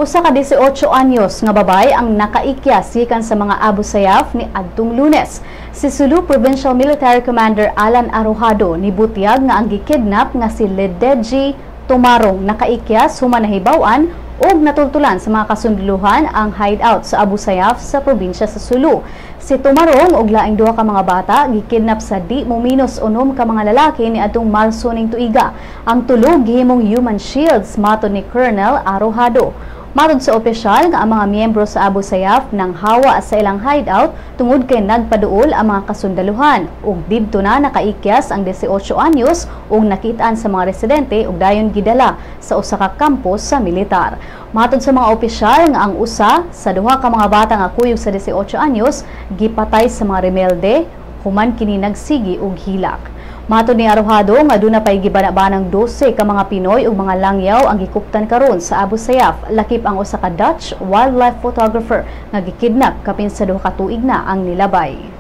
Usa ka 18 anyos nga babae ang nakaikyas gikan sa mga Abu Sayyaf ni adtong Lunes. Si Sulu Provincial Military Commander Alan Arojado nibutyag nga ang gikidnap nga si Ledeji Tumarong nakaikyas human nahibaw-an og natultulan sa mga kasundalohan ang hideout sa Abu Sayyaf sa probinsya sa Sulu. Si Tumarong og laing duha ka mga bata gikidnap sa di mominos 6 ka mga lalaki ni adtong Marso ning tuiga. Ang tulo gihimong human shields, matod ni Colonel Arojado. Matod sa opisyal nga ang mga miyembro sa Abu Sayyaf nang hawa sa ilang hideout tungod kay nagpaduol ang mga kasundaluhan ug didto na nakaikyas ang 18 anyos ug nakitaan sa mga residente ug dayon gidala sa usa ka kampo sa militar. Matod sa mga opisyal nga ang usa sa duha ka mga bata nga kuyog sa 18 anyos gipatay sa mga rebelde human kini nagsigi og hilak. Matod ni Arojado nga duna pay gibana-banang 12 ka mga Pinoy ug mga langyaw ang gikuptan karon sa Abu Sayyaf, lakip ang usa ka Dutch wildlife photographer nga gikidnap kapin sa 2 ka tuig na ang nilabay.